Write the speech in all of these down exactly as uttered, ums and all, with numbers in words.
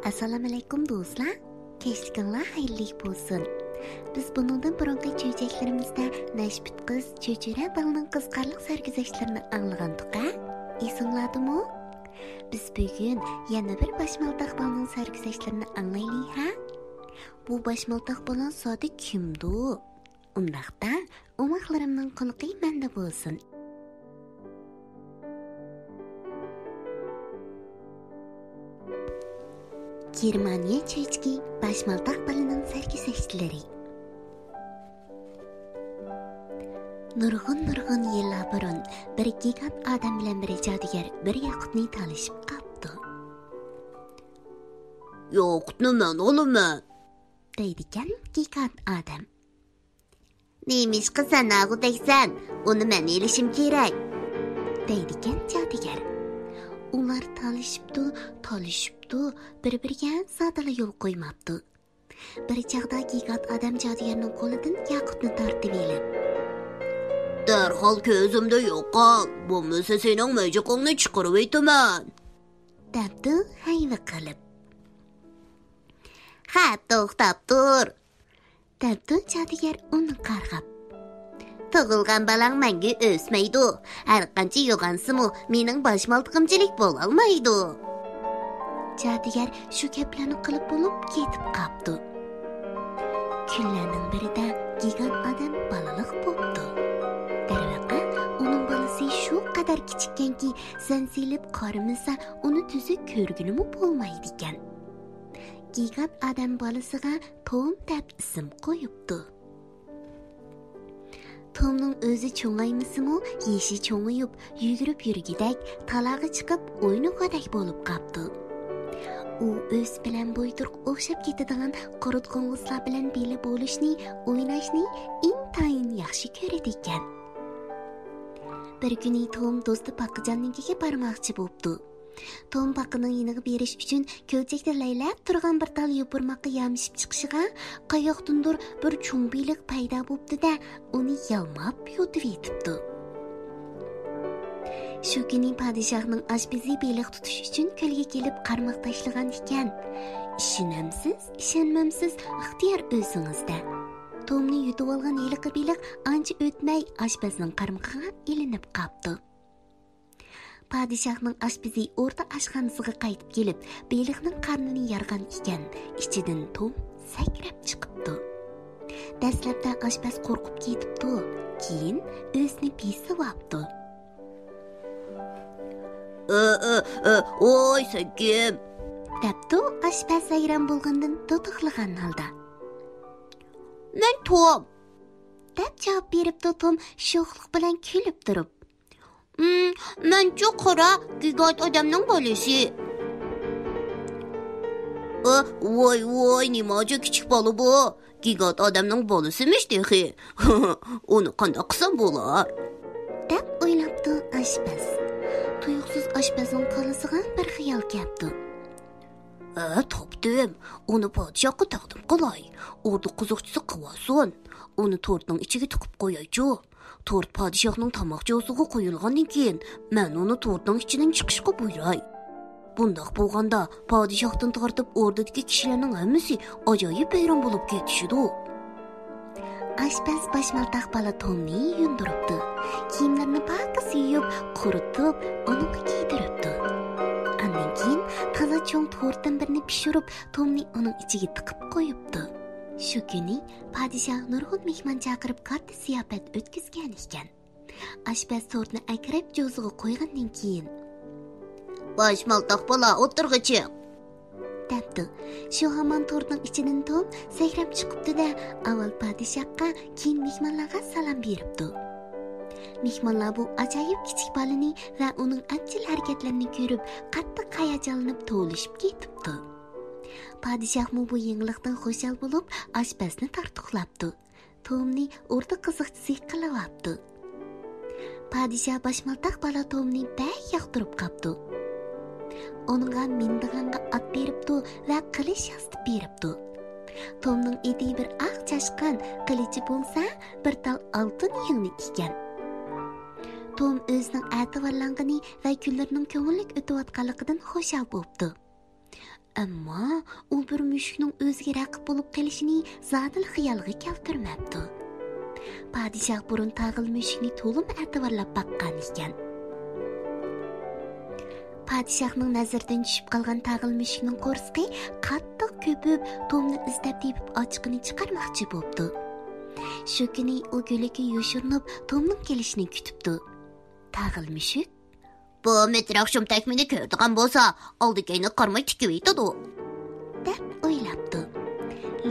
ئەسسالامۇئەلەيكۇم دوستلار، كەچلىكىڭلار خەيرلىك بولسۇن. بىز بۇنىڭدىن بۇرۇنقى چۆچەكلىرىمىزدە نەشپۈت قىز، چۆچۈرە بالىنىڭ قىزىقارلىق سەرگۈزەشتلىرىنى ئاڭلىغانتۇق ھە؟ ئېسىڭلاردىمۇ؟ بىز بۈگۈن يەنە بىر باشمالتاق بالىنىڭ سەرگۈزەشتلىرىنى ئاڭلايلى ھە؟ بۇ باشمالتاق بالا زادى كىمدۇ؟ ئۇنداقتا ئوماقلىرىمنىڭ قۇلىقى مەندە بولسۇن. گېرمانىيە چۆچىكى، باشمالتاق بالىنىڭ سەرگۈزەشتلىرى. نۇرغۇن-نۇرغۇن يىللار بۇرۇن بىر گىگانت ئادەم بىلەن بىر جادۇگەر بىر ياقۇتنى تالىشىپ قاپتۇ. «ياقۇتنى مەن ئالىمەن!» دەيدىكەن گىگانت ئادەم. «نېمىشقا سەن ئالغۇدەكسەن؟ ئۇنى مەن ئېلىشىم كېرەك!» دەيدىكەن جادۇگەر. ئۇلار تالىشىپتۇ، تالىشىپتۇ، بىر-بىرىگە زادىلا يول قويماپتۇ. بىر چاغدا گىگانت ئادەم جادۇگەرنىڭ قولىدىن ياقۇتنى تارتىۋېلىپ، «دەرھال كۆزۈمدىن يوقال، بولمىسا سېنىڭ مىجىقىڭنى چىقىرىۋېتىمەن!» دەپتۇ ھەيۋە قىلىپ. «خەپ، توختاپ تۇر!» دەپتۇ جادۇگەر ئۇنى قارغاپ. «تۇغۇلغان بالاڭ مەڭگۈ ئۆسمەيدۇ. ھەرقانچە يوغانسىمۇ، مېنىڭ باشمالتىقىمچىلىك بولالمايدۇ.» جادۇگەر شۇ گەپلەرنى قىلىپ بولۇپ كېتىپ قاپتۇ. كۈنلەرنىڭ بىرىدە گىگانت ئادەم بالىلىق بوپتۇ. دەرۋەقە، ئۇنىڭ بالىسى شۇ قەدەر كىچىككەنكى، سەن سېلىپ قارىمىسا، ئۇنى تۈزۈك كۆرگىلىمۇ بولمايدىكەن. گىگانت ئادەم بالىسىغا توم دەپ ئىسىم قويۇپتۇ. تومنىڭ ئۆزى چوڭايمىسىمۇ، يېشى چوڭىيىپ، يۈگۈرۈپ يۈرگۈدەك، تالاغا چىقىپ ئوينىغۇدەك بولۇپ قاپتۇ. ئۇ ئۆزى بىلەن بويتۇرغا ئوخشاپ كېتىدىغان قۇرت قوڭغۇزلار بىلەن بىللە بولۇشنى، ئويناشنى ئىنتايىن ياخشى كۆرىدىكەن. بىر كۈنى توم دوستى پاقىجاننىڭكىگە بارماقچى بوپتۇ. توم پاقىنىڭ يېنىغا بېرىش ئۈچۈن كۆلچەكتە لەيلەپ تۇرغان بىر تال يوپۇرماققا يامىشىپ چىقىشىغا، قاياقتىندۇر بىر چوڭ بېلىق پەيدا بوپتۇ-دە، ئۇنى يالماپ يۇتۇۋېتىپتۇ. شۇ كۈنى پادىشاھنىڭ ئاشپىزى بېلىق تۇتۇش ئۈچۈن كۆلگە كېلىپ قارماق تاشلىغان ئىكەن. ئىشىنەمسىز، ئىشەنمەمسىز، ئىختىيار ئۆزىڭىزدە. تومنى يۇتۇۋالغان ھېلىقى بېلىق ئانچە ئۆتمەي ئاشپەزنىڭ قارمىقىغا ئىلىنىپ قاپتۇ. پادىشاھنىڭ ئاشپىزى ئورتا ئاشخانىسىغا قايتىپ كېلىپ، بېلىقنىڭ قارنىنى يارغان ئىكەن، ئىچىدىن توم سەكرەپ چىقىپتۇ. دەسلەپتە ئاشپەز قورقۇپ كېتىپتۇ، كېيىن ئۆزىنى بېسىۋاپتۇ. «ئە، ئە، ئە، ۋاي، سەن كىم؟» دەپتۇ ئاشپەز ھەيران بولغىنىدىن دۇدۇقلىغان ھالدا. «مەن توم!» دەپ جاۋاب بېرىپتۇ توم شوخلۇق بىلەن كۈلۈپ تۇرۇپ. «ھىم، مەنچۇ قارا، گىگانت ئادەمنىڭ بالىسى.» «ئە، ۋاي، ۋاي، نېمانچە كىچىك بالا بۇ؟ گىگانت ئادەمنىڭ بالىسىمىش تېخى. ئۇنى قانداق قىلسام بولار؟» دەپ ئويلاپتۇ ئاشپەز. تۇيۇقسىز ئاشپەزنىڭ كاللىسىغا بىر خىيال كەپتۇ. «ھە، تاپتىم. ئۇنى پادىشاھقا تەقدىم قىلاي. ئوردا قىزىقچىسى قىلىۋالسۇن. ئۇنى تورتنىڭ ئىچىگە تىقىپ قويايچۇ. تورت پادىشاھنىڭ تاماق جازىسىغا قويۇلغاندىن كېيىن، مەن ئۇنى تورتنىڭ ئىچىدىن چىقىشقا بۇيراي. بۇنداق بولغاندا، پادىشاھتىن تارتىپ ئوردىدىكى كىشىلەرنىڭ ھەممىسى ئاجايىپ ھەيران بولۇپ كېتىشىدۇ.» ئاشپەز باشمالتاق بالا تومنى يۇيۇندۇرۇپتۇ. كىيىملىرىنى پاكىز يۇيۇپ، قۇرۇتۇپ، ئۇنىڭغا كىيدۈرۈپتۇ. ئاندىن كېيىن تازا چوڭ تورتتىن بىرنى پىشۇرۇپ، تومنى ئۇنىڭ ئىچىگە تىقىپ قويۇپتۇ. شۇ كۈنى پادىشاھ نۇرغۇن مېھمان چاقىرىپ، كاتتا زىياپەت ئۆتكۈزگەن ئىكەن. ئاشپەز تورتنى ئەكىرەپ جوزىغا قويغاندىن كېيىن، «باشمالتاق بالا، ئوتتۇرىغا چىق!» دەپتۇ. شۇ ھامان تورتنىڭ ئىچىدىن توم سەكرەپ چىقىپتۇ-دە، ئاۋۋال پادىشاھقا، كېيىن مېھمانلارغا سالام بېرىپتۇ. مېھمانلار بۇ ئاجايىپ كىچىك بالىنى ۋە ئۇنىڭ ئەپچىل ھەرىكەتلىرىنى كۆرۈپ، قاتتىق ھاياجانلىنىپ توۋلىشىپ كېتىپتۇ. پادىشاھمۇ بۇ يېڭىلىقتىن خۇشال بولۇپ، ئاشپەزنى تارتۇقلاپتۇ. تومنى ئوردا قىزىقچىسى قىلىۋاپتۇ. پادىشاھ باشمالتاق بالا تومنى بەك ياقتۇرۇپ قاپتۇ. ئۇنىڭغا مىنىدىغانغا ئات بېرىپتۇ ۋە قىلىچ ياسىتىپ بېرىپتۇ. تومنىڭ ئېتى بىر ئاق چاشقان، قىلىچى بولسا بىر تال ئالتۇن يىڭنە ئىكەن. توم ئۆزىنىڭ ئەتىۋارلانغىنى ۋە كۈنلىرىنىڭ كۆڭۈللۈك ئۆتۈۋاتقانلىقىدىن خۇشال بوپتۇ. ئەمما ئۇ بىر مۈشۈكنىڭ ئۆزىگە رەقىب بولۇپ قېلىشىنى زادىلا خىيالىغا كەلتۈرمەپتۇ. پادىشاھ بۇرۇن تاغىل مۈشۈكنى تولىمۇ ئەتىۋارلاپ باققان ئىكەن. پادىشاھنىڭ نەزىرىدىن چۈشۈپ قالغان تاغىل مۈشۈكنىڭ قورسىقى قاتتىق كۆپۈپ، تومنى ئىزدەپ تېپىپ ئاچچىقىنى چىقارماقچى بوپتۇ. شۇ كۈنى ئۇ گۈلگە يوشۇرۇنۇپ، تومنىڭ كېلىشىنى كۈتۈپتۇ. تاغىل مۈشۈك، «بۇ مىتراق شۇمتەك مېنى كۆرىدىغان بولسا، ئالدى-كەينىگە قارىماي تىكىۋېتىدۇ» دەپ ئويلاپتۇ.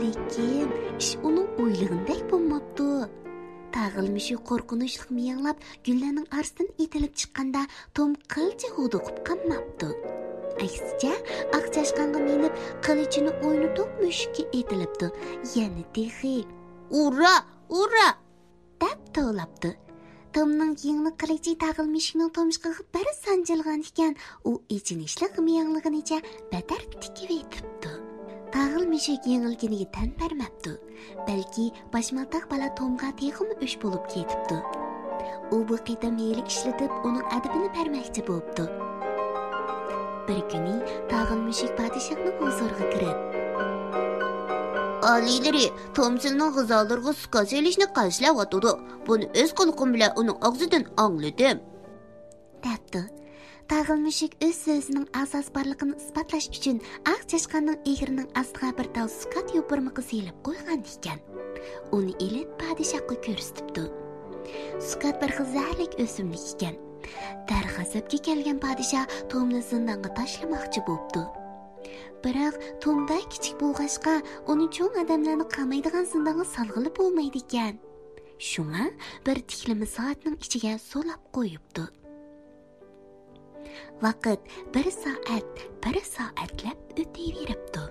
لېكىن ئىش ئۇنىڭ ئويلىغىنىدەك بولماپتۇ. تاغىل مۈشۈك قورقۇنچلۇق مىياڭلاپ، گۈللەرنىڭ ئارىسىدىن ئېتىلىپ چىققاندا، توم قىلچە ھودۇقۇپ قالماپتۇ. ئەكسىچە، ئاق چاشقانغا مىنىپ، قىلىچىنى ئوينىتىپ مۈشۈككە ئېتىلىپتۇ. يەنە تېخى، «ئۇررا! ئۇررا!» دەپ توۋلاپتۇ. تومنىڭ يىڭنە قىلىچى تاغىل مۈشۈكنىڭ تۇمشۇقىغا بىر سانجىلغان ئىكەن، ئۇ ئېچىنىشلىق مىياڭلىغىنىچە بەتەر تىكىۋېتىپتۇ. تاغىل مۈشۈك يېڭىلگىنىگە تەن بەرمەپتۇ. بەلكى باشمالتاق بالا تومغا تېخىمۇ ئۆچ بولۇپ كېتىپتۇ. ئۇ بۇ قېتىم ھىيلە ئىشلىتىپ، ئۇنىڭ ئەدىپىنى بەرمەكچى بوپتۇ. بىر كۈنى تاغىل مۈشۈك پادىشاھنىڭ ھۇزۇرىغا كىرىپ، «ئالىيلىرى، توم سىلىنىڭ غىزالىرىغا سۇكا سېلىشنى قەستلەۋاتىدۇ. بۇنى ئۆز قۇلىقىم بىلەن ئۇنىڭ ئاغزىدىن ئاڭلىدىم» دەپتۇ. تاغىل مۈشۈك ئۆز سۆزىنىڭ ئاساس بارلىقىنى ئىسپاتلاش ئۈچۈن ئاق چاشقاننىڭ ئېگىرىنىڭ ئاستىغا بىر تال سۇكات يوپۇرمىقى سېلىپ قويغان ئىكەن. ئۇنى ئېلىپ پادىشاھقا كۆرسىتىپتۇ. سۇكات بىر خىل زەھەرلىك ئۆسۈملۈك ئىكەن. دەرغەزەپكە كەلگەن پادىشاھ تومنى زىندانغا تاشلىماقچى بوپتۇ. بىراق توم بەك كىچىك بولغاچقا، ئۇنى چوڭ ئادەملەرنى قامايدىغان زىندانغا سالغىلى بولمايدىكەن. شۇڭا بىر تىكلىمە سائەتنىڭ ئىچىگە سولاپ قويۇپتۇ. ۋاقىت بىر سائەت، بىر سائەتلەپ ئۆتۈۋېرىپتۇ.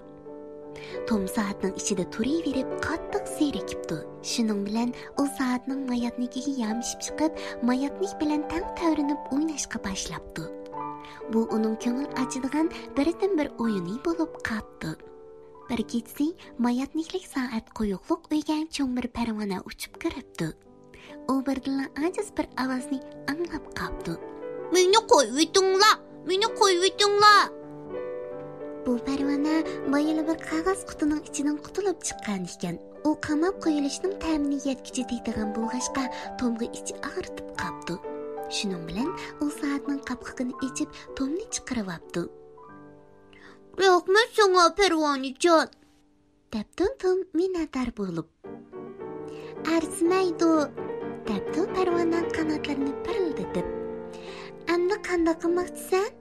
توم سائەتنىڭ ئىچىدە تۇرۇۋېرىپ، قاتتىق زېرىكىپتۇ. شۇنىڭ بىلەن ئۇ سائەتنىڭ ماياتنىكىگە يامىشىپ چىقىپ، ماياتنىك بىلەن تەڭ تەۋرىنىپ ئويناشقا باشلاپتۇ. بۇ ئۇنىڭ كۆڭۈل ئاچىدىغان بىردىنبىر ئويۇنى بولۇپ قاپتۇ. بىر كېچىسى ماياتنىكلىك سائەت قويۇقلۇق ئۆيگە چوڭ بىر پەرۋانە ئۇچۇپ كىرىپتۇ. ئۇ بىردىنلا ئاجىز بىر ئاۋازنى ئاڭلاپ قاپتۇ. «مېنى قويۇۋېتىڭلار! مېنى قويۇۋېتىڭلار!» بۇ پەرۋانە بايىلا بىر قەغەز قۇتىنىڭ ئىچىدىن قۇتۇلۇپ چىققان ئىكەن. ئۇ قاماپ قويۇلۇشنىڭ تەمىنى يەتكۈچە تېتىغان بولغاچقا، تومغا ئىچى ئاغرىتىپ قاپتۇ. شۇنىڭ بىلەن ئۇ سائەتنىڭ قاپقىقىنى ئېچىپ، تومنى چىقىرىۋاپتۇ. «رەھمەت ساڭا، پەرۋانىجان!» دەپتۇ توم مىننەتدار بولۇپ. «ئەرزىمەيدۇ!» دەپتۇ پەرۋانە قاناتلىرىنى پىرىلدىتىپ. «ئەمدى قانداق قىلماقچىسەن؟»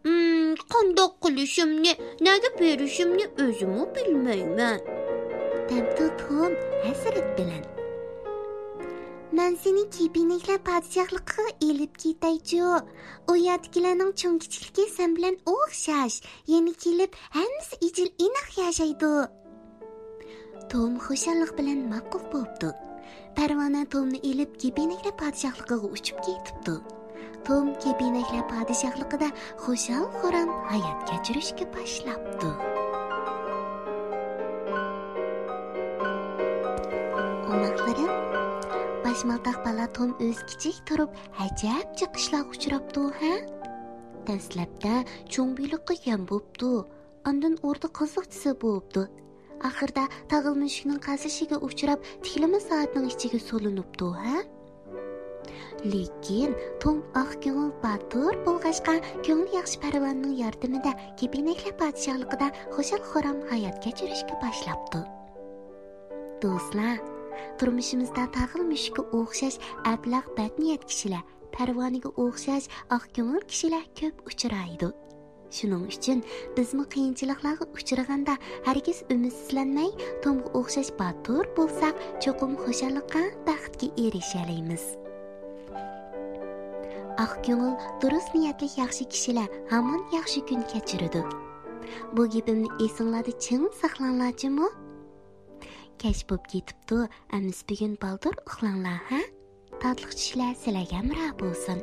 «ھىم، قانداق قىلىشىمنى، نەگە بېرىشىمنى ئۆزۈممۇ بىلمەيمەن» دەپتۇ توم ھەسرەت بىلەن. «مەن سېنى كېپىنەكلەر پادىشاھلىقىغا ئېلىپ كېتەيچۇ؟ ئۇ يەردىكىلەرنىڭ چوڭ-كىچىكلىكى سەن بىلەن ئوخشاش. يەنە كېلىپ، ھەممىسى ئىجىل-ئىناق ياشايدۇ.» توم خۇشاللىق بىلەن ماقۇل بوپتۇ. پەرۋانە تومنى ئېلىپ، كېپىنەكلەر پادىشاھلىقىغا ئۇچۇپ كېتىپتۇ. توم كېپىنەكلەر پادىشاھلىقىدا خۇشال-خۇرام ھايات كەچۈرۈشكە باشلاپتۇ. ئوماقلىرىم، باشمالتاق بالا توم ئۆزى كىچىك تۇرۇپ، ئەجەب جىق ئىشلارغا ئۇچراپتۇ، ھە؟ دەسلەپتە چوڭ بېلىققا يەم بوپتۇ، ئاندىن ئوردا قازاقچىسى بوپتۇ. ئاخىردا تاغىل مۈشۈكنىڭ قەستىگە ئۇچراپ، تىكلىمە سائەتنىڭ ئىچىگە سولىنىپتۇ، ھە؟ لېكىن توم ئاق كۆڭۈل باتۇر بولغاچقا، كۆڭلى ياخشى پەرۋانىنىڭ ياردىمىدە كېپىنەكلەر پادىشاھلىقىدا خۇشال-خۇرام ھايات كەچۈرۈشكە باشلاپتۇ. دوستلار، تۇرمۇشىمىزدا تاغىل مۈشۈككە ئوخشاش ئەبلەخ بەتنىيەت كىشىلەر، پەرۋانىگە ئوخشاش ئاق كۆڭۈل كىشىلەر كۆپ ئۇچرايدۇ. شۇنىڭ ئۈچۈن بىزمۇ قىيىنچىلىقلارغا ئۈچرىغاندا ھەرگىز ئۈمىدسىزلەنمەي، تومغا ئوخشاش باتۇر بولساق، چوقۇم خۇشاللىققا، بەختكە ئېرىشەلەيمىز. ئاق كۆڭۈل، دۇرۇس نىيەتلىك ياخشى كىشىلەر ھامان ياخشى كۈن كەچۈرىدۇ. بۇ گېپىمنى ئېسىڭلاردا چىڭ ساقلاڭلار جۇمۇ. كەچ بوپ كېتىپتۇ، ئەمىسە بۈگۈن بالدۇر ئۇخلاڭلار، ھە؟ تاتلىق چۈشلەر سىلەرگە ھەمراھ بولسۇن.